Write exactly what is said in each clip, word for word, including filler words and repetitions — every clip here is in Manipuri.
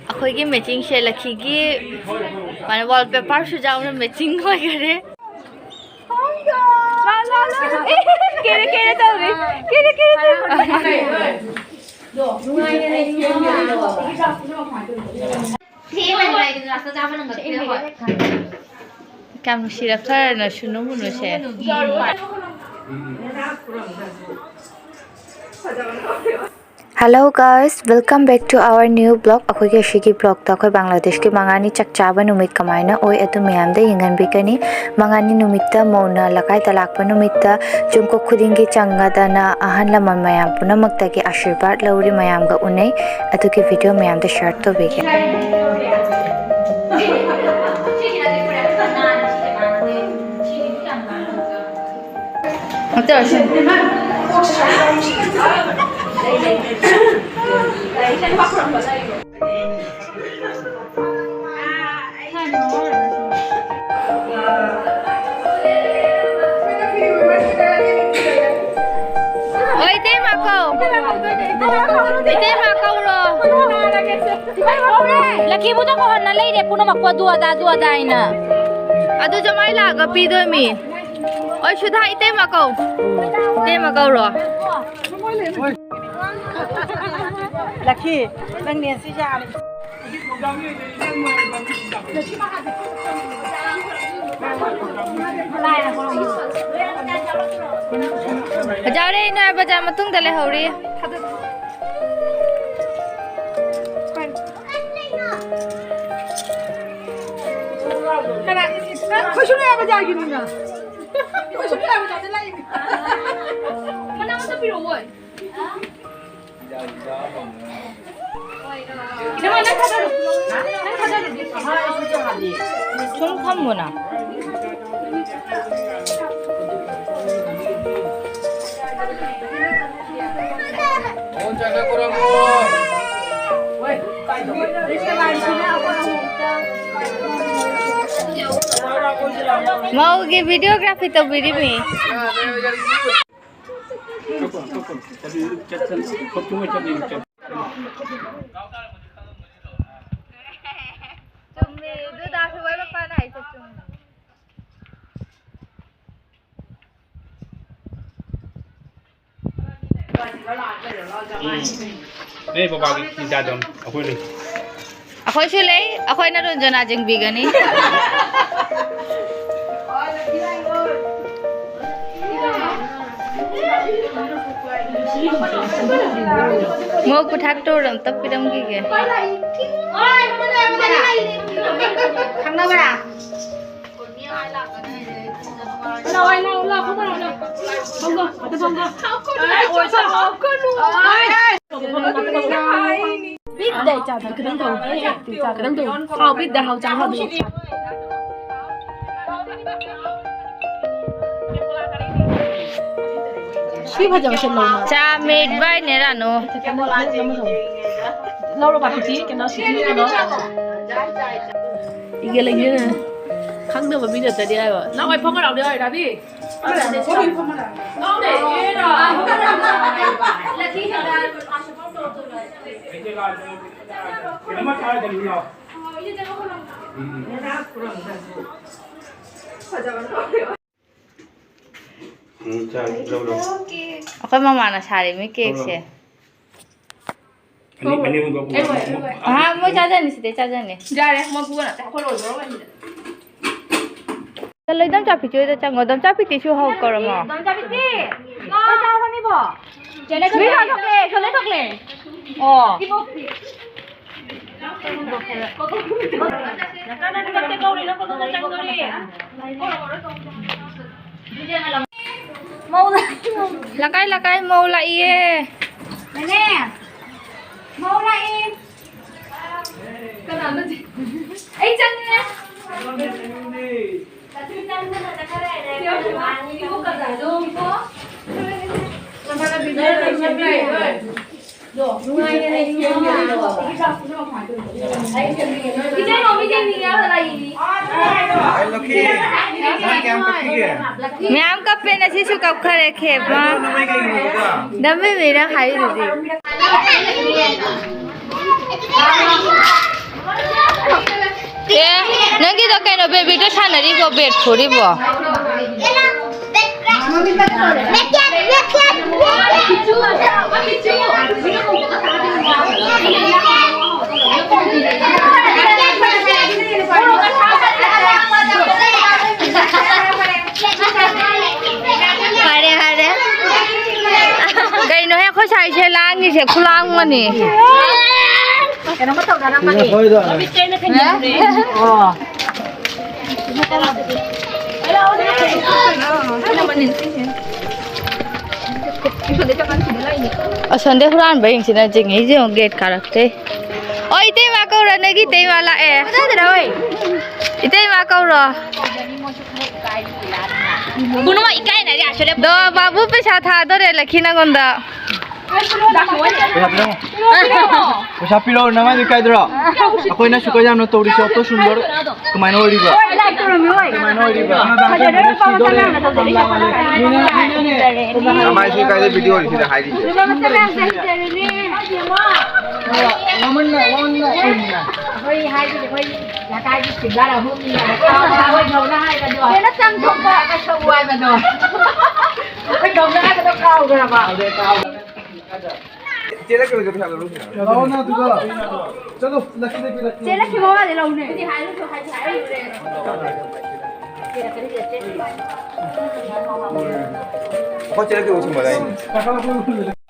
ꯑꯩꯈꯣꯏꯒꯤ ꯃꯦꯆꯤꯡꯁꯦ ꯂꯛꯀꯤꯒꯤ ꯋꯥꯜ ꯄꯦꯄꯔꯁꯨ ꯌꯥꯎꯅ ꯃꯦꯆꯤꯡ ꯑꯣꯏꯈꯔꯦ꯫ ꯀꯦꯔꯦ ꯀꯦꯔꯦ ꯇꯧꯔꯤ꯫ ꯀꯦꯔꯦ ꯀꯦꯔꯦ ꯇꯧꯔꯤ꯫ ꯀꯌꯥꯝ ꯅꯨꯡꯁꯤꯔꯛꯈ꯭ꯔꯅꯣ ꯁꯨꯅꯨ ꯃꯨꯅꯨꯁꯦ꯫ Hello guys, welcome back to our new vlog. ꯑꯩꯈꯣꯏꯒꯤ ꯑꯁꯤꯒꯤ vlogꯇ ꯑꯩꯈꯣꯏ ꯕꯪꯒ꯭ꯂꯥꯗꯦꯁꯀꯤ ꯃꯉꯥꯅꯤ ꯆꯥꯛ ꯆꯥꯕ ꯅꯨꯃꯤꯠ ꯀꯃꯥꯏꯅ ꯑꯣꯏ ꯑꯗꯨ ꯃꯌꯥꯝꯗ ꯌꯦꯡꯍꯟꯕꯤꯒꯅꯤ꯫ ꯃꯉꯥꯅꯤ ꯅꯨꯃꯤꯠꯇ ꯃꯧꯅ ꯂꯀꯥꯏꯗ ꯂꯥꯛꯄ ꯅꯨꯃꯤꯠꯇ ꯆꯨꯝꯀꯣꯛ ꯈꯨꯗꯤꯡꯒꯤ ꯆꯪꯉꯗꯅ ꯑꯍꯜ ꯂꯃꯟ ꯃꯌꯥꯝ ꯄꯨꯝꯅꯃꯛꯇꯒꯤ ꯑꯥꯁꯤꯔꯕꯥꯗ ꯂꯧꯔꯤ ꯃꯌꯥꯝꯒ ꯎꯅꯩ꯫ ꯑꯗꯨꯒꯤ video ꯃꯌꯥꯝꯗ share ꯇꯧꯕꯤꯒꯦ꯫ ꯑꯣꯏ, ꯏꯇꯩꯃ ꯀꯧ꯫ ꯏꯇꯩꯃ ꯀꯧꯔꯣ꯫ ꯂꯛꯈꯤꯕꯨꯗ ꯀꯧꯍꯟꯅ ꯂꯩꯔꯦ ꯄꯨꯝꯅꯃꯛꯄꯨ ꯑꯗꯨ ꯑꯗꯥ, ꯑꯗꯨ ꯑꯗꯥ ꯍꯥꯏꯅ꯫ ꯑꯗꯨ ꯖꯃꯥꯏ ꯂꯥꯛꯑꯒ ꯄꯤꯗꯣꯏꯃꯤ꯫ ꯑꯣꯏ, ꯁꯨꯙꯥ, ꯏꯇꯩꯃ ꯀꯧ꯫ ꯏꯇꯩꯃ ꯀꯧꯔꯣ꯫ ꯂꯛꯈꯤ, ꯅꯪ ꯅꯦꯟꯁꯤꯁꯦ ꯍꯥꯟꯅ꯫ ꯕꯖꯥꯔ ꯂꯩ, ꯅꯣꯏ ꯕꯖꯥꯔ ꯃꯇꯨꯡꯗ ꯂꯩꯍꯧꯔꯤ꯫ ꯀꯅꯥ? ꯑꯩꯈꯣꯏꯁꯨ ꯂꯩ ꯕꯖꯥꯔꯒꯤꯅꯤꯅ꯫ ꯑꯩꯈꯣꯏꯁꯨ ꯂꯩ ꯕꯖꯥꯔꯗ ꯂꯥꯛꯏꯅꯤ꯫ ꯃꯅꯥ ꯑꯝꯇ ꯄꯤꯔꯛꯑꯣ꯫ ꯁꯨꯝ ꯐꯝꯃꯨꯅ꯫ ꯃꯧꯒꯤ videography ꯇꯧꯕꯤꯔꯤꯃꯤ꯫ ꯆꯨꯝꯃꯦ, ꯑꯗꯨ ꯗꯥꯁꯨ ꯋꯥꯏ ꯃꯄꯥꯅ ꯍꯥꯏꯁꯦ ꯆꯨꯝꯃꯦ꯫ ꯎꯝ꯫ ꯅꯣꯏ ꯕꯕꯥꯒꯤ ꯄꯤꯖꯥꯗꯣ ꯑꯩꯈꯣꯏ ꯂꯩ꯫ ꯑꯩꯈꯣꯏꯁꯨ ꯂꯩ, ꯑꯩꯈꯣꯏꯅ ꯔꯟꯖꯅꯥ ꯆꯤꯡꯕꯤꯒꯅꯤ꯫ ꯃꯣ ꯈꯨꯊꯥꯛ ꯇꯧꯔ ꯑꯝꯇ ꯄꯤꯔꯝꯈꯤꯒꯦ꯫ ꯈꯪꯅꯕ꯭ꯔꯥ? ꯄꯤꯛꯇ ꯏꯆꯥꯗꯣ ꯈꯤꯇꯪ ꯇꯧ꯫ ꯈꯤꯇꯪ ꯇꯧ꯫ ꯍꯥꯎ ꯄꯤꯛꯇ ꯍꯥꯎ ꯆꯥ ꯍꯥꯎ꯫ ꯁꯤ ꯐꯖꯕꯁꯦ ꯂꯧ꯫ ꯆꯥ made by ꯅꯦꯔꯥꯅꯣ꯫ ꯂꯧꯔꯣ ꯄꯥꯄꯤꯇꯤ ꯀꯩꯅꯣ ꯁꯤꯇꯤ ꯀꯩꯅꯣ꯫ ꯏꯒꯦ ꯂꯩꯒꯦ꯫ ꯈꯪꯗꯕ ꯃꯤ ꯅꯠꯇꯗꯤ ꯍꯥꯏꯕ꯫ ꯅꯪ ꯍꯣꯏ ꯐꯝꯃ ꯂꯥꯎꯗꯤ ꯍꯣꯏ ꯔꯥꯕꯤ꯫ ꯎꯝ, ꯆꯥ, ꯂꯧꯔꯣ꯫ ꯑꯩꯈꯣꯏ ꯃꯃꯥꯅ ꯁꯥꯔꯤꯃꯤ ꯀꯦꯛꯁꯦ꯫ ꯑꯅꯤ, ꯑꯅꯤ ꯑꯍꯨꯝ ꯀꯛꯄ꯫ ꯑꯍꯥ, ꯃꯣꯏ ꯆꯥꯖꯅꯤ, ꯁꯤꯗꯩ ꯆꯥꯖꯅꯤ꯫ ꯌꯥꯔꯦ, ꯃꯣꯏ ꯄꯨꯒꯅ ꯑꯩꯈꯣꯏ ꯂꯣꯏꯗꯣꯔꯕꯅꯤꯗ꯫ ꯆꯠꯂꯣ, ꯏꯗꯣꯝꯆꯥ ꯄꯤꯇꯤ ꯍꯣꯏꯗ ꯆꯪꯉꯣ꯫ ꯏꯗꯣꯝꯆꯥ ꯄꯤꯇꯤꯁꯨ ꯍꯧ ꯀꯧꯔꯝꯃꯣ꯫ ꯏꯗꯣꯝꯆꯥ ꯄꯤꯇꯤ! ꯀꯣꯏ ꯆꯥꯕ ꯐꯝꯃꯤꯕꯣ? ꯆꯦ ꯂꯩꯊꯣꯛꯂꯦ, ꯆꯦ ꯂꯩꯊꯣꯛꯂꯦ꯫ ꯑꯣ꯫ ꯂꯀꯥꯏ ꯂꯀꯥꯏ ꯃꯧ ꯂꯥꯛꯏꯌꯦ꯫ ꯅꯦꯅꯦ, ꯃꯧ ꯂꯥꯛꯏ꯫ ꯀꯅꯥꯅꯣ ꯁꯤ? ꯑꯩ ꯆꯪꯉꯦ꯫ ꯏꯆꯦ ꯅꯣꯡꯃꯤ ꯆꯦ ꯃꯤ ꯌꯥꯎꯗ ꯂꯥꯛꯏꯅꯤ꯫ ꯑꯩ ꯂꯛꯀꯤ, ꯅꯪ ꯀꯌꯥꯝ ꯀꯞꯄꯤꯒꯦ? ꯃꯌꯥꯝ ꯀꯞꯄꯦ, ꯉꯁꯤꯁꯨ ꯀꯞꯈꯔꯦ ꯈꯦꯝꯃ꯫ ꯅꯃꯥꯏ ꯀꯩꯒꯤꯅꯣ ꯑꯗꯨꯒ? ꯅꯝꯃꯤꯃꯤ ꯅꯪ ꯍꯥꯏꯔꯤꯗꯨꯗꯤ꯫ ꯑꯦ, ꯅꯪꯒꯤꯗꯣ ꯀꯩꯅꯣ, ꯕꯦꯕꯤꯗꯣ ꯁꯥꯟꯅꯔꯤꯕꯣ, ꯕꯦꯠ ꯐꯨꯔꯤꯕꯣ? ꯐꯔꯦ, ꯐꯔꯦ꯫ ꯀꯩꯅꯣꯍꯦ, ꯑꯩꯈꯣꯏ ꯁꯥꯏꯁꯦ ꯂꯥꯡꯉꯤꯁꯦ, ꯈꯨꯂꯥꯡ ꯑꯃꯅꯤ꯫ ꯀꯩꯅꯣꯝꯃ ꯇꯧꯅꯔꯝꯃꯅꯤ꯫ ꯃꯃꯤꯠꯇ ꯑꯩꯅ ꯊꯦꯡꯅꯕꯅꯦ꯫ ꯑꯣ꯫ ꯑꯁꯣꯟꯗꯩ ꯍꯨꯔꯥꯟꯕ ꯌꯦꯡꯁꯤꯅ ꯆꯤꯡꯉꯛꯏꯁꯦ ꯌꯦꯡꯉꯨ, ꯒꯦꯠ ꯀꯥꯔꯛꯇꯩ꯫ ꯑꯣ, ꯏꯇꯩꯃ ꯀꯧꯔꯣ, ꯅꯪꯒꯤ ꯏꯇꯩꯃ ꯂꯥꯛꯑꯦ꯫ ꯏꯇꯩꯃ ꯀꯧꯔꯣ꯫ ꯄꯨꯝꯅꯃꯛ ꯏꯀꯥꯏꯅꯔꯦ ꯑꯁꯣꯏꯗ꯫ ꯗꯣ, ꯕꯥꯕꯨ ꯄꯩꯁꯥ ꯊꯥꯗꯣꯔꯦ ꯂꯛꯈꯤ ꯅꯪꯉꯣꯟꯗ꯫ ꯄꯩꯁꯥ ꯄꯤꯔꯛꯑꯣ, ꯅꯃꯥꯏꯗꯣ ꯏꯀꯥꯏꯗ꯭ꯔꯣ? ꯑꯩꯈꯣꯏꯅ ꯁꯨꯛ ꯌꯥꯝꯅ ꯇꯧꯔꯤꯁꯦ, ꯑꯣꯇꯣ ꯁꯨꯟꯗꯣꯔ ꯀꯃꯥꯏꯅ ꯑꯣꯏꯔꯤꯕ? ꯀꯃꯥꯏꯅ ꯑꯣꯏꯔꯤꯕ? ꯅꯃꯥꯏꯁꯦ ꯏꯀꯥꯏꯗ ꯚꯤꯗꯤꯑꯣ ꯑꯣꯏꯔꯤꯁꯤꯗ ꯍꯥꯏꯔꯤꯁꯦ꯫ ꯋꯥꯃꯟꯅ, ꯋꯥꯃꯟꯅ꯫ ꯑꯩꯈꯣꯏ ꯍꯥꯏꯗꯤ ꯑꯩꯈꯣꯏ ꯂꯩꯀꯥꯏꯒꯤ ꯁꯤꯡꯒꯔ ꯑꯍꯨꯝꯅꯤ ꯍꯥꯏꯕꯗꯣ꯫ ꯀꯩꯅꯣ ꯆꯪꯊꯣꯛꯄ꯫ ꯁꯛꯎ ꯍꯥꯏꯕꯗꯣ꯫ ꯑꯩꯈꯣꯏ ꯗꯣꯝꯅ ꯍꯥꯏꯕꯗꯣ ꯀꯥꯎꯈ꯭ꯔꯕ꯫ ꯆꯦꯜꯂꯛꯈꯤꯕꯗꯣ ꯄꯩꯁꯥ ꯂꯧꯔꯨꯁꯤꯔꯣ? ꯂꯥꯛꯑꯣ ꯅꯪ ꯑꯗꯨꯒ꯫ ꯆꯠꯂꯣ, ꯂꯛꯀꯤꯗ ꯄꯤꯔꯛꯀꯦ꯫ ꯆꯦꯜꯂꯛꯈꯤꯕ ꯃꯥꯜꯂꯦ, ꯂꯧꯅꯦ꯫ ꯑꯩꯈꯣꯏ ꯆꯦꯜꯂꯛꯈꯤꯕ ꯁꯨꯝ ꯃꯔꯥꯏꯅꯤ꯫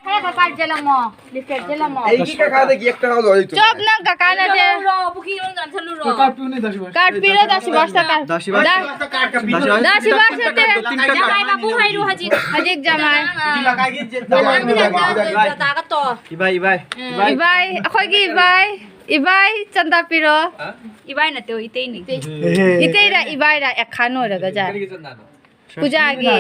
ꯈꯔ ꯈꯔ ꯀꯥꯏ ꯆꯦꯜꯂꯝꯃꯣ꯫ ꯂꯤꯐꯦꯠ ꯆꯦꯜꯂꯝꯃꯣ꯫ ꯑꯩꯒꯤ ꯀꯀꯥꯗꯒꯤ ꯍꯦꯛꯇ ꯂꯧꯔꯣ, ꯑꯩ ꯆꯨꯝꯃꯦ꯫ ꯆꯣꯞ ꯅꯪ ꯀꯀꯥ ꯅꯠꯇꯦ꯫ ꯂꯧꯔꯣ, ꯄꯨꯈ꯭ꯔꯤ ꯃꯅꯨꯡꯗ ꯆꯠꯂꯨꯔꯣ꯫ ꯀꯥꯔꯠ ꯄꯤꯌꯨꯅꯦ, ꯗꯥ ꯁꯨꯕꯥꯁꯇ ꯀꯥꯔꯠ꯫ ꯗꯥ ꯁꯨꯕꯥꯁ꯫ ꯗꯥ ꯁꯨꯕꯥꯁ ꯅꯠꯇꯦ꯫ ꯖꯃꯥꯏ ꯃꯄꯨ ꯍꯥꯏꯔꯣ ꯍꯧꯖꯤꯛ꯫ ꯍꯧꯖꯤꯛ ꯖꯃꯥꯏ꯫ ꯖꯃꯥꯏ꯫ ꯏꯕꯥꯏ, ꯏꯕꯥꯏ꯫ ꯏꯕꯥꯏ, ꯑꯩꯈꯣꯏꯒꯤ ꯏꯕꯥꯏ꯫ ꯏꯕꯥꯏ ꯆꯟꯗꯥ ꯄꯤꯔꯣ꯫ ꯏꯕꯥꯏ ꯅꯠꯇꯦ, ꯏꯇꯩꯅꯤ꯫ ꯏꯇꯩꯔ ꯏꯕꯥꯏꯔ ꯑꯦꯛꯈꯥꯟ ꯑꯣꯏꯔꯒ ꯖꯥꯠ꯫ ꯄꯨꯖꯥꯒꯤ꯫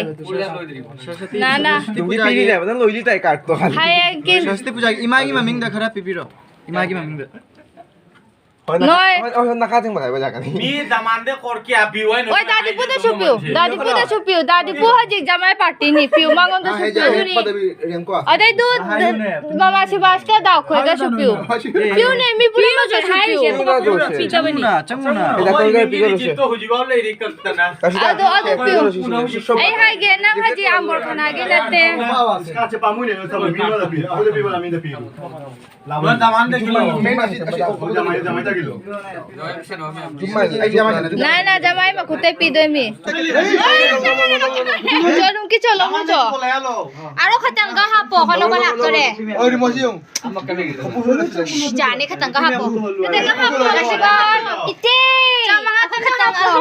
ꯅꯥꯅꯥ꯫ ꯅꯨꯡꯗꯤ ꯄꯤꯔꯤꯅꯦꯕ, ꯅꯪ ꯂꯣꯏꯗꯤ ꯇꯥꯏ ꯀꯥꯔꯠꯇꯣ꯫ ꯍꯌꯦꯡꯒꯤ꯫ ꯁꯔꯁꯇꯤ ꯄꯨꯖꯥꯒꯤ ꯏꯃꯥꯒꯤ ꯃꯃꯤꯡꯗ ꯈꯔ ꯄꯤꯕꯤꯔꯣ꯫ ꯏꯃꯥꯒꯤ ꯃꯃꯤꯡꯗ꯫ ꯍꯣꯏ, ꯅꯈꯥ-, ꯅꯣꯏ꯫ ꯍꯣꯏ, ꯍꯣꯏ, ꯅꯈꯥ ꯊꯦꯡꯕ ꯍꯥꯏꯕ ꯌꯥꯒꯅꯤ꯫ ꯃꯤ ꯗꯃꯥꯟꯗ ꯀꯣꯔ ꯀꯌꯥ ꯄꯤꯌꯨ ꯍꯥꯏꯅꯣ? ꯍꯣꯏ, ꯗꯥꯗꯤꯄꯨꯗꯁꯨ ꯄꯤꯌꯨ꯫ ꯗꯥꯗꯤꯄꯨꯗꯁꯨ ꯄꯤꯌꯨ꯫ ꯗꯥꯗꯤꯄꯨ ꯍꯧꯖꯤꯛ ꯖꯃꯥꯏ ꯄꯥꯔꯇꯤꯅꯤ꯫ ꯄꯤꯌꯨ, ꯃꯉꯣꯟꯗꯁꯨ ꯄꯤꯌꯨ꯫ ꯄꯤꯌꯨꯅꯦ꯫ ꯃꯃꯥ ꯁꯤꯕꯥꯁꯀ ꯗꯥꯎꯈꯣꯏꯒꯁꯨ ꯄꯤꯌꯨ꯫ ꯄꯤꯌꯨꯅꯦ, ꯃꯤ ꯄꯨꯝꯅꯃꯛꯇꯁꯨ ꯄꯤꯌꯨ꯫ ꯄꯤꯌꯨꯅ ꯆꯪꯉꯨꯅ꯫ ꯍꯧꯖꯤꯛꯐꯥꯎ ꯂꯩꯔꯤ ꯀꯛꯇꯅ꯫ ꯑꯗꯣ, ꯑꯗꯣ ꯄꯤꯌꯨ꯫ ꯑꯩ ꯍꯥꯏꯒꯦ, ꯅꯪ ꯍꯧꯖꯤꯛ ꯑꯝꯕꯣꯔ ꯈꯅꯥꯒꯤ ꯅꯠꯇꯦ꯫ ꯀꯥꯁꯦ ꯄꯥꯝꯃꯨꯏꯅꯦ, ꯊꯝꯃꯣ, ꯃꯤꯉꯣꯟꯗ ꯄꯤꯌꯨ꯫ ꯑꯩꯈꯣꯏꯗ ꯄꯤꯕ ꯃꯤꯗ ꯄꯤꯌꯨ꯫ ꯂꯣꯏ ꯗꯃꯥꯟꯗ ꯀꯤꯂꯣ꯫ ꯖꯃꯥꯏ, ꯖꯃꯥꯏ ꯀꯤꯂꯣ꯫ ꯅꯥꯏ, ꯅꯥꯏ, ꯖꯃꯥꯏ ꯃꯈꯨꯠꯇ ꯄꯤꯗꯣꯏꯃꯤ꯫ ꯆꯣꯂꯨꯝꯀꯤ ꯆꯣꯂꯨꯝ ꯆꯣ꯫ ꯑꯔꯣ ꯈꯇꯪꯒ ꯍꯥꯞꯄꯣ, ꯍꯣꯂꯣ ꯈꯔ ꯍꯥꯞꯇꯣꯔꯦ꯫ ꯖꯥꯅꯤ ꯈꯇꯪꯒ ꯍꯥꯞꯄꯣ꯫ ꯈꯇꯪꯒ ꯍꯥꯞꯄꯣ꯫ ꯏꯇꯦ! ꯆꯥꯃꯉꯥ ꯈꯇꯪꯒ ꯍꯥꯞꯄꯣ꯫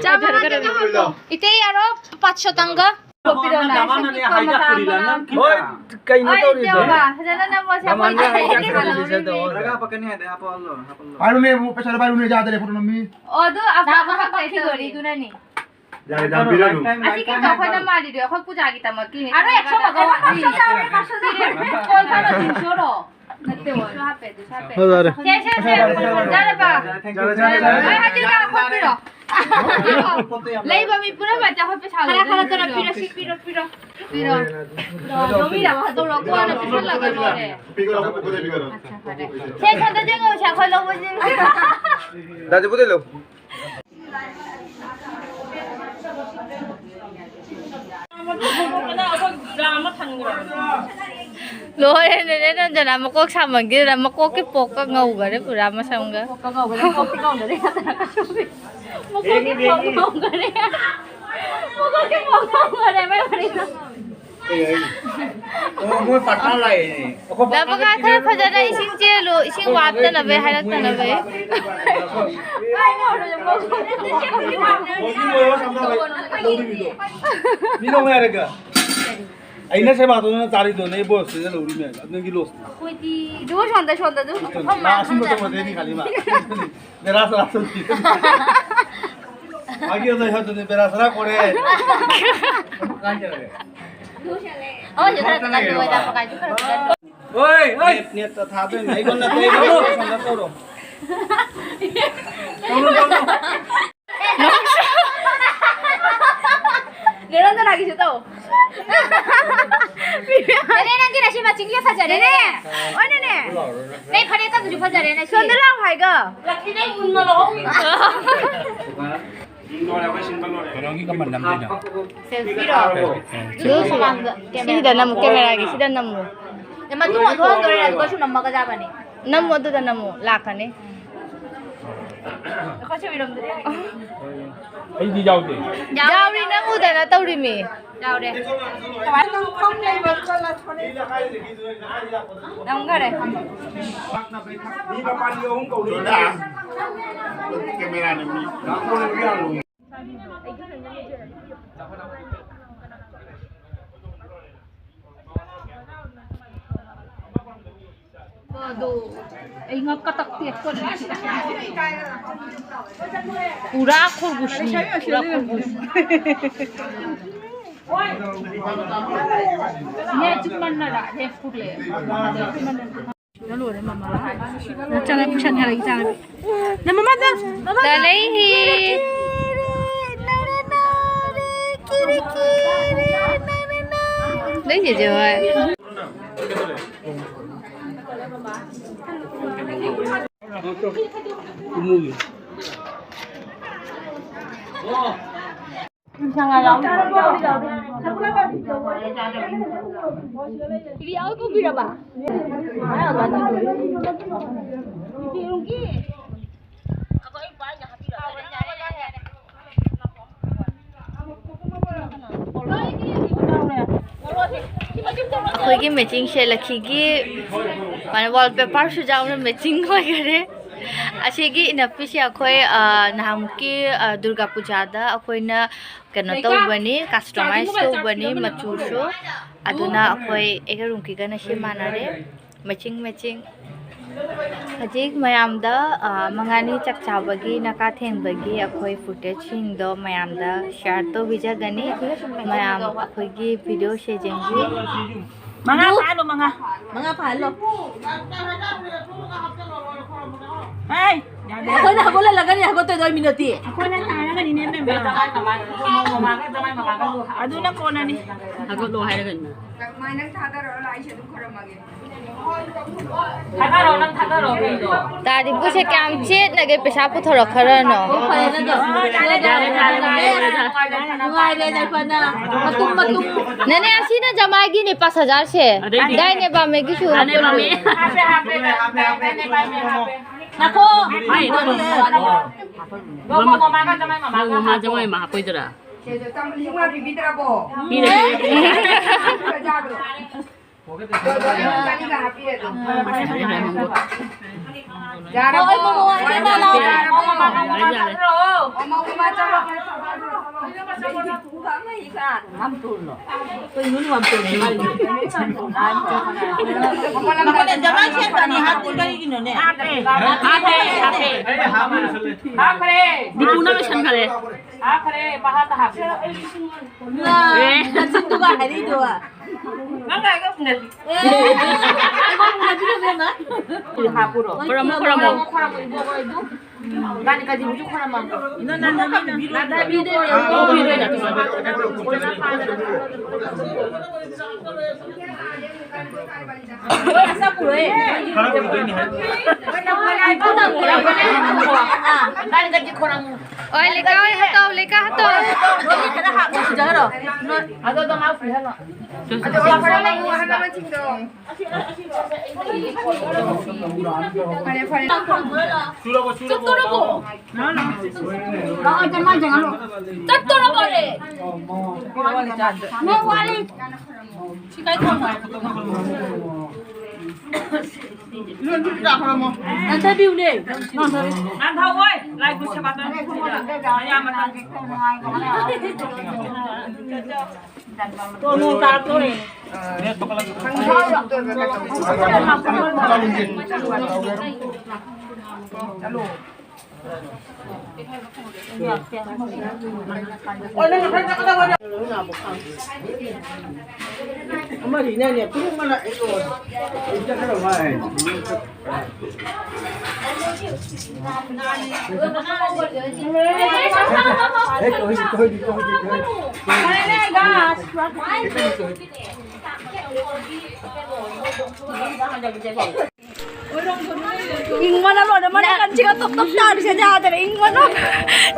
ꯆꯥꯃꯉꯥ ꯈꯇꯪꯒ ꯍꯥꯞꯄꯣ꯫ ꯏꯇꯦ, ꯑꯔꯣ ꯄꯥꯆꯁꯣ ꯇꯪꯒ꯫ ꯍꯣꯏ, ꯀꯩꯅꯣ ꯇꯧꯔꯤꯗꯣ꯫ ꯐꯖꯅ ꯅꯝꯃꯣꯁꯦ, ꯑꯩꯈꯣꯏ ꯃꯃꯥꯟꯅ ꯍꯥꯏ ꯀꯩꯅꯣ ꯇꯧꯔꯤꯁꯦ꯫ ꯄꯥꯏꯔꯨꯅꯦ, ꯄꯩꯁꯥꯗꯣ ꯄꯥꯏꯔꯨꯅꯦ, ꯌꯥꯗ꯭ꯔꯦ, ꯐꯣꯇꯣ ꯅꯝꯃꯤ꯫ ꯑꯣ, ꯑꯗꯨ ꯑꯐꯕ ꯍꯥꯞꯄꯛꯈꯤꯗꯣꯔꯤꯗꯨꯅꯅꯤ꯫ ꯌꯥꯔꯦ, ꯌꯥꯝ ꯄꯤꯔꯅꯨ꯫ ꯑꯁꯤ ꯀꯩꯅꯣ ꯑꯩꯈꯣꯏꯅ ꯃꯥꯜꯂꯤꯗꯣ, ꯑꯩꯈꯣꯏ ꯄꯨꯖꯥꯒꯤꯗꯃꯛꯀꯤꯅꯤ꯫ ꯑꯔꯦ, ꯑꯩꯈꯣꯏ ꯃꯥꯜꯂꯤ꯫ ꯅꯠꯇꯦ, ꯍꯣꯏ꯫ ꯐꯖꯔꯦ꯫ ꯁꯦ, ꯁꯦ, ꯁꯦ, ꯌꯥꯔꯦ, ꯌꯥꯔꯦ꯫ ꯌꯥꯔꯦ, ꯌꯥꯔꯦ, ꯌꯥꯔꯦ꯫ ꯂꯩꯕ ꯃꯤ ꯄꯨꯝꯅꯃꯛꯇ ꯑꯩꯈꯣꯏ ꯄꯩꯁꯥ ꯈꯔ, ꯈꯔ, ꯂꯧꯗꯣꯏꯅꯦ꯫ ꯈꯔ ꯄꯤꯔꯣ, ꯁꯤ ꯄꯤꯔꯣ, ꯄꯤꯔꯣ꯫ ꯄꯤꯔꯣ꯫ ꯂꯧꯕꯤꯔꯕ? ꯑꯗꯨ ꯂꯧꯊꯣꯛꯑꯒ ꯄꯤꯁꯜꯂꯒ ꯂꯣꯏꯔꯦ꯫ ꯄꯤꯒꯔꯣ, ꯄꯤꯒꯔꯣ, ꯄꯤꯒꯔꯣ꯫ ꯁꯦ, ꯁꯣꯝꯗ ꯌꯦꯡꯉꯣ, ꯁꯦ, ꯑꯩꯈꯣꯏ ꯂꯧꯕꯁꯦ꯫ ꯗꯥꯗꯤ ꯄꯨꯗꯣꯏ ꯂꯧ꯫ ꯂꯣꯏꯔꯦꯅꯦ, ꯅꯦ ꯅꯟꯖꯅꯥ ꯃꯀꯣꯛ ꯁꯥꯃꯟꯈꯤꯗꯅ ꯃꯀꯣꯛꯀꯤ ꯄꯣꯛꯀ ꯉꯧꯈꯔꯦ ꯄꯨꯔꯥ ꯃꯁꯝꯒ꯫ ꯃꯀꯣꯛꯀꯤ ꯄꯣꯛ ꯉꯧꯈꯔꯦ꯫ ꯃꯀꯣꯛꯀꯤ ꯄꯣꯛ ꯉꯧꯈꯔꯦ꯫ ꯃꯀꯣꯛꯀꯤ ꯄꯣꯛ ꯉꯧꯈꯔꯦ, ꯃꯥꯏ ꯋꯥꯔꯤꯗꯣ꯫ ꯑꯣ, ꯃꯣꯏ ꯄꯥꯔꯠꯅꯔ ꯂꯥꯛꯑꯦꯅꯦ꯫ ꯂꯕꯀꯥ ꯈꯔ ꯐꯖꯅ ꯏꯁꯤꯡ ꯆꯦꯜꯂꯨ, ꯏꯁꯤꯡ ꯋꯥꯠꯇꯅꯕ ꯍꯥꯏꯔꯛꯇꯅꯕ꯫ ꯃꯤ ꯅꯧ ꯍꯥꯏꯔꯒ꯫ ꯑꯩꯅ ꯁꯦꯕꯥ ꯇꯧꯗꯅ ꯆꯥꯔꯤꯗꯣ ꯅꯣꯏ ꯕꯣꯁꯁꯤꯅ ꯂꯧꯔꯤꯃꯦ, ꯅꯪꯒꯤ ꯂꯣꯁ꯫ ꯑꯩꯈꯣꯏꯗꯤ ꯑꯗꯨ ꯁꯣꯝꯗ, ꯁꯣꯝꯗ ꯑꯗꯨ ꯃꯐꯝ ꯂꯥꯛꯑꯁꯨ ꯃꯥꯡꯍꯟꯗꯅ꯫ ꯃꯇꯝ ꯃꯇꯝꯗꯤ ꯈꯜꯂꯤ ꯃꯥ꯫ ꯅꯦꯔꯥ ꯆꯥꯔꯥ ꯆꯠꯂꯤ꯫ ꯃꯥꯒꯤ ꯑꯗꯨ ꯍꯦꯛꯇꯅꯦ ꯕꯦꯔꯥ ꯁꯔꯥ ꯀꯣꯔꯦ꯫ ꯑꯣ, ꯁꯤ ꯈꯔ ꯀꯟꯅ ꯑꯣꯏꯗ, ꯄꯀꯥꯏꯁꯨ ꯈꯔ ꯀꯟꯅ꯫ ꯍꯣꯏ, ꯍꯣꯏ꯫ ꯅꯦꯠ, ꯅꯦꯠꯇ ꯊꯥꯗꯣꯏꯅꯦ꯫ ꯑꯩꯉꯣꯟꯗ ꯅꯠꯇꯦ, ꯑꯩꯉꯣꯟꯗ ꯁꯣꯝꯗ ꯇꯧꯔꯣ꯫ ꯇꯧꯔꯣ, ꯇꯧꯔꯣ꯫ ꯅꯦꯔꯣꯟꯗꯅꯥꯒꯤꯁꯨ ꯇꯧ꯫ ꯅꯦꯅꯦ, ꯅꯪꯒꯤ ꯅꯁꯤ ꯃꯆꯤꯡꯁꯦ ꯐꯖꯔꯦꯅꯦ꯫ ꯅꯦꯅꯦ, ꯑꯣꯏꯅꯅꯦ꯫ ꯅꯪ ꯐꯅꯦꯛ ꯀꯪꯕꯁꯨ ꯐꯖꯔꯦ ꯅꯁꯤ꯫ ꯁꯣꯝꯗ ꯂꯥꯎ ꯍꯥꯏꯒ꯫ ꯂꯛꯈꯤ ꯅꯪ ꯃꯨꯟꯅ ꯂꯧꯍꯧꯔꯤ꯫ ꯀꯩꯅꯣꯒꯤ ꯀꯃꯟ ꯅꯝꯗꯣꯏꯅꯣ? ꯁꯦꯜꯐꯤꯔꯣ? ꯎꯝ, ꯑꯗꯨ ꯁꯦꯜꯐꯤ꯫ ꯁꯨꯃꯥꯡꯗ ꯀꯦꯃꯦꯔꯥ ꯁꯤꯗ ꯅꯝꯃꯨ, ꯀꯦꯃꯦꯔꯥꯒꯤ ꯁꯤꯗ ꯅꯝꯃꯨ꯫ ꯑꯦ, ꯃꯇꯨꯡ ꯑꯣꯟꯊꯣꯛꯍꯟꯗꯣꯔꯦ, ꯑꯗꯨꯒ ꯁꯨꯝ ꯅꯝꯃꯒ ꯆꯥꯕꯅꯤ꯫ ꯅꯝꯃꯨ, ꯑꯗꯨꯗ ꯅꯝꯃꯨ, ꯂꯥꯛꯀꯅꯤ꯫ ꯑꯩꯈꯣꯏꯁꯨ ꯎꯏꯔꯝꯗ꯭ꯔꯦ꯫ ꯑꯩꯗꯤ ꯌꯥꯎꯗꯦ꯫ ꯌꯥꯎꯔꯤ, ꯅꯪ ꯎꯗꯅ ꯇꯧꯔꯤꯃꯤ꯫ ꯌꯥꯎꯔꯦ꯫ ꯅꯝꯈꯔꯦ꯫ ꯀꯦꯃꯦꯔꯥꯅꯤ ꯃꯤ꯫ ꯑꯗꯣ ꯑꯩ ꯉꯛꯀ ꯇꯛꯇꯦ꯫ ꯄꯨꯔꯥ ꯈꯨꯔꯒꯨꯁꯅꯤ, ꯄꯨꯔꯥ ꯈꯨꯔꯒꯨꯁ꯫ ꯅꯦ ꯆꯨꯝꯃꯟꯅꯔ ꯍꯦ ꯐꯨꯔꯂꯦ꯫ ꯂꯣꯏꯔꯦ ꯃꯃꯥ꯫ ꯅꯆꯥꯅ ꯄꯨꯁꯟꯈ꯭ꯔꯦ ꯏꯆꯥꯅ꯫ ꯅ ꯃꯃꯥꯗ, ꯃꯃꯥꯗ꯫ ꯂꯩꯍꯤ꯫ ꯂꯩ ꯆꯦꯆꯦ ꯍꯣꯏ꯫ ꯑꯩꯈꯣꯏꯒꯤ ꯃꯦꯆꯤꯡꯁꯦ ꯂꯛꯈꯤꯒꯤ ꯋꯥꯜ ꯄꯦꯄꯔꯁꯨ ꯌꯥꯎꯅ ꯃꯦꯆꯤꯡ ꯑꯣꯏꯈꯔꯦ꯫ ꯑꯁꯤꯒꯤ ꯏꯅꯞꯄꯤꯁꯦ ꯑꯩꯈꯣꯏ, ꯑ, ꯅꯍꯥꯟꯃꯨꯛꯀꯤ, ꯑ, ꯗꯨꯔꯒꯥ ꯄꯨꯖꯥꯗ ꯑꯩꯈꯣꯏꯅ ꯀꯩꯅꯣ ꯇꯧꯕꯅꯤ, ꯀꯁꯇꯃꯥꯏꯁ ꯇꯧꯕꯅꯤ ꯃꯆꯨꯁꯨ꯫ ꯑꯗꯨꯅ ꯑꯩꯈꯣꯏ ꯑꯩꯒ ꯔꯨꯝꯀꯤꯒꯅ ꯁꯤ ꯃꯥꯟꯅꯔꯦ, ꯃꯦꯆꯤꯡ ꯃꯦꯆꯤꯡ꯫ ꯍꯧꯖꯤꯛ ꯃꯌꯥꯝꯗ, ꯑ, ꯃꯉꯥꯅꯤ ꯆꯥꯛ ꯆꯥꯕꯒꯤ, ꯅꯥꯀꯥ ꯊꯦꯡꯕꯒꯤ ꯑꯩꯈꯣꯏ footageꯁꯤꯡꯗꯣ ꯃꯌꯥꯝꯗ share ꯇꯧꯕꯤꯖꯒꯅꯤ꯫ ꯃꯌꯥꯝ ꯑꯩꯈꯣꯏꯒꯤ videoꯁꯦ ꯌꯦꯡꯕꯤꯌꯨ꯫ ꯃꯉꯥ ꯐꯥꯍꯜꯂꯣ, ꯃꯉꯥ꯫ ꯃꯉꯥ ꯐꯥꯍꯜꯂꯣ꯫ ꯍꯩ, ꯌꯥꯗꯦ꯫ ꯑꯩꯈꯣꯏꯅ ꯍꯧꯒꯠꯍꯜꯂꯒꯅꯤ ꯍꯧꯒꯠꯇꯣꯏꯗꯣ, ꯃꯤꯅꯠꯇꯤ꯫ ꯑꯩꯈꯣꯏꯅ ꯇꯥꯔꯒꯅꯤꯅꯦ, ꯃꯦꯝ꯫ ꯑꯗꯨꯅ ꯀꯣꯟꯅꯅꯤ꯫ ꯍꯧꯒꯠꯂꯣ ꯍꯥꯏꯔꯒꯅꯤ꯫ ꯃꯥꯏ ꯅꯪ ꯊꯥꯗꯔꯣ, ꯂꯥꯏꯁꯦ ꯑꯗꯨꯝ ꯈꯣꯏꯔꯝꯃꯒꯦ꯫ ꯊꯥꯗꯔꯣ, ꯅꯪ ꯊꯥꯗꯔꯣ, ꯀꯩꯅꯣ? ꯇꯥꯔꯤꯕꯨꯁꯦ ꯀꯌꯥꯝ ꯆꯦꯠꯅꯒꯦ, ꯄꯩꯁꯥ ꯄꯨꯊꯣꯔꯛꯈ꯭ꯔꯅꯣ? ꯅꯨꯡꯉꯥꯏꯔꯦ, ꯌꯥꯏꯐꯅ꯫ ꯃꯇꯨꯝ, ꯃꯇꯨꯝ꯫ ꯅꯅꯦ, ꯑꯁꯤꯅ ꯖꯃꯥꯏꯒꯤꯅꯦ, ꯄꯥꯁ ꯍꯖꯥꯔꯁꯦ꯫ ꯑꯗꯩꯗꯤ ꯗꯥꯏꯅꯦ ꯕꯥꯃꯦꯒꯤꯁꯨ ꯗꯥꯏꯅꯦ ꯍꯥꯞꯄꯤꯔꯣ꯫ ꯕꯥꯃꯦ꯫ ꯍꯥꯞꯄꯦ, ꯍꯥꯞꯄꯦ, ꯗꯥꯏꯅꯦ ꯕꯥꯃꯦ ꯍꯥꯞꯄꯦ꯫ ꯉꯥꯏꯈꯣ꯫ ꯍꯣꯏ, ꯑꯗꯨ ꯃꯃꯥ, ꯃꯃꯥꯒ ꯖꯃꯥꯏ ꯃꯃꯥꯒ ꯃꯃꯥ ꯍꯥꯞꯄꯣ꯫ ꯖꯃꯥꯏ ꯃꯥ ꯍꯥꯞꯄꯣꯏꯗ꯭ꯔꯥ? ꯆꯦ, ꯆꯦ, ꯆꯥꯝꯃ ꯂꯤꯁꯤꯡ ꯑꯃ ꯄꯤꯕꯤꯗ꯭ꯔꯕꯣ? ꯄꯤꯔꯦ, ꯄꯤꯔꯦ꯫ ꯄꯤꯔꯦ꯫ ꯆꯥꯅꯤꯒ ꯍꯥꯞꯄꯤꯔꯦ ꯑꯗꯨꯝ꯫ ꯌꯥꯔꯕꯣ? ꯍꯣꯏ, ꯃꯃꯥ, ꯃꯃꯥ, ꯃꯃꯥ, ꯌꯥꯔꯕꯣ? ꯃꯃꯥ, ꯃꯃꯥ, ꯃꯃꯥ, ꯆꯠꯂꯣ꯫ ꯃꯃꯥ, ꯃꯃꯥ, ꯆꯠꯂꯣ꯫ ꯀꯩꯅꯣꯅꯦ, ꯌꯥꯝ ꯇꯧꯔꯤꯁꯦ ꯃꯥꯏꯁꯦ? ꯃꯈꯣꯏꯅ ꯖꯃꯥꯏ ꯁꯦꯝꯕꯅꯤ ꯍꯥꯞꯇꯦ ꯀꯔꯤꯒꯤꯅꯣꯅꯦ? ꯍꯥꯞꯄꯦ, ꯍꯥꯞꯄꯦ, ꯍꯥꯞꯄꯦ꯫ ꯍꯥꯞꯈ꯭ꯔꯦ꯫ ꯗꯤꯄꯨꯅ ꯂꯣꯏꯁꯟꯈꯔꯦ꯫ ꯍꯥꯞꯈ꯭ꯔꯦ, ꯃꯍꯥꯛꯇ ꯍꯥꯞꯄꯦ꯫ ꯏꯃꯥ, ꯑꯦ꯫ ꯅꯆꯤꯟꯗꯨꯒ ꯍꯥꯏꯔꯛꯏꯗꯨꯒ꯫ ꯅꯪ ꯍꯥꯏꯒ ꯎꯅꯗꯤ꯫ ꯑꯦ, ꯑꯩꯉꯣꯟꯗ ꯎꯅꯕꯤꯔꯕ ꯏꯃꯥ? ꯍꯥꯞꯄꯨꯔꯣ? ꯈꯣꯏꯔꯝꯃꯣ, ꯈꯣꯏꯔꯝꯃꯣ꯫ ꯈꯣꯏꯔꯝꯃꯣ, ꯏꯕꯣꯛ ꯍꯣꯏ ꯑꯗꯨ꯫ ꯒꯥꯔꯤ ꯀꯖꯤꯕꯨꯁꯨ ꯈꯣꯏꯔꯝꯃꯣ꯫ ꯅꯪ, ꯅꯪ, ꯅꯪ ꯄꯤꯕꯤꯔꯣ꯫ ꯅꯪ ꯄꯤꯕꯤꯔꯣ꯫ ꯂꯣꯏꯅ ꯆꯠꯈ꯭ꯔꯣꯏ꯫ ꯈꯔ ꯀꯨꯏꯗꯣꯏꯅꯤ ꯍꯥꯏ꯫ ꯒꯥꯔꯤ ꯀꯖꯤ ꯈꯣꯏꯔꯝꯃꯣ꯫ ꯍꯣꯏ, ꯂꯩꯀꯥ ꯍꯣꯏ ꯍꯥꯇꯧ, ꯂꯩꯀꯥ ꯍꯥꯇꯧ꯫ ꯅꯣꯏ ꯈꯔ ꯍꯥꯞꯄ ꯁꯤꯗꯔꯣ? ꯑꯗꯣ ꯑꯗꯨꯝ ꯍꯥꯞꯄꯤꯍꯜꯂꯣ꯫ ꯑꯗꯣ ꯈꯔ ꯑꯃꯨꯛ ꯑꯍꯜ ꯂꯃꯟꯁꯤꯡꯗꯣ꯫ ꯐꯔꯦ, ꯐꯔꯦ꯫ ꯆꯠꯇꯣꯔꯕꯣ? ꯆꯠꯇꯣꯔꯕꯣ? ꯅꯣꯏ ꯋꯥꯠꯂꯤ꯫ ꯁꯤ ꯀꯥꯏ ꯊꯝꯃꯣ? ꯉꯥꯟꯊꯕꯤꯌꯨꯅꯦ, ꯉꯥꯟꯊꯕꯤ꯫ ꯉꯥꯟꯊꯧ ꯍꯣꯏ, ꯂꯥꯏ ꯈꯨꯔꯨꯝ ꯁꯦꯕꯥ ꯇꯧꯔ ꯃꯌꯥꯝ ꯑꯃ ꯇꯣ, ꯅꯣꯡ ꯇꯥꯔꯛꯇꯣꯔꯦ꯫ ꯑꯃꯁꯤꯅꯅꯦ, ꯄꯨꯡ ꯑꯃ ꯂꯥꯛꯑꯦ꯫ ꯏꯪꯕꯅ ꯂꯣꯏꯔꯦ, ꯃꯅꯦ ꯀꯟꯁꯤꯒ ꯇꯣꯞ ꯇꯣꯞ ꯇꯥꯔꯤꯁꯦ ꯌꯥꯗ꯭ꯔꯦ, ꯏꯪꯕꯅ꯫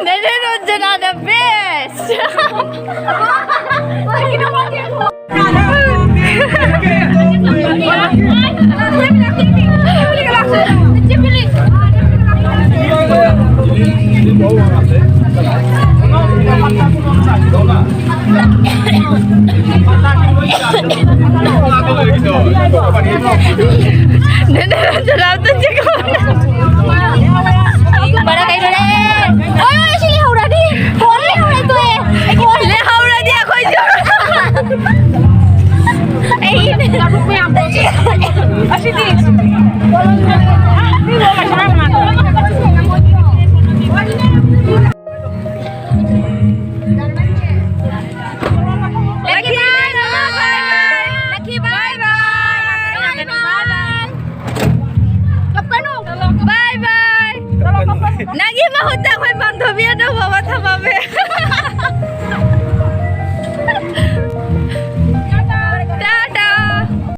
ꯅꯦꯅꯦ ꯔꯟꯖꯅꯥꯅ best꯫ ꯅꯦꯅꯦ ꯔꯟꯖꯅꯥ ꯑꯝꯇ ꯆꯦꯛ ꯇꯧ꯫ ꯄꯔꯥ ꯀꯩꯅꯣꯅꯦ? ꯍꯣꯏ, ꯍꯣꯏ, ꯁꯤ ꯂꯩꯍꯧꯔꯗꯤ꯫ ꯍꯣꯏ, ꯂꯩꯍꯧꯔꯦ, ꯇꯣꯛꯑꯦ꯫ ꯂꯩꯍꯧꯔꯗꯤ ꯑꯩꯈꯣꯏꯁꯨ꯫ ꯑꯩ ꯃꯌꯥꯝ ꯑꯁꯤꯗꯤ꯫ ꯂꯛꯀꯤ ꯕꯥꯏ, ꯂꯛꯀꯤ ꯕꯥꯏ, ꯕꯥꯏ ꯕꯥꯏ꯫ ꯕꯥꯏ ꯕꯥꯏ꯫ ꯅꯪꯒꯤ ꯃꯍꯨꯠꯇ ꯑꯩꯈꯣꯏ